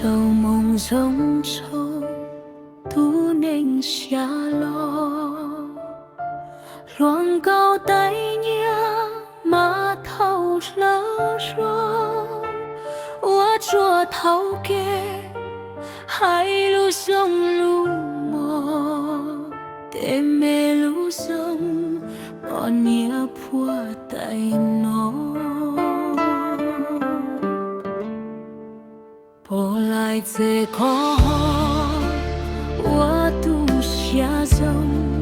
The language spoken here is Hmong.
Moo zoo tshaj tug neeg xya los, hluas nkauj tais nyiaj mas thaum hlawv hlo, ua tsuas thaum ke hais lus zoo lus mos, tej me lus zoo poj niam phua tais no. Pom lais txes kho ua tu xya zoo,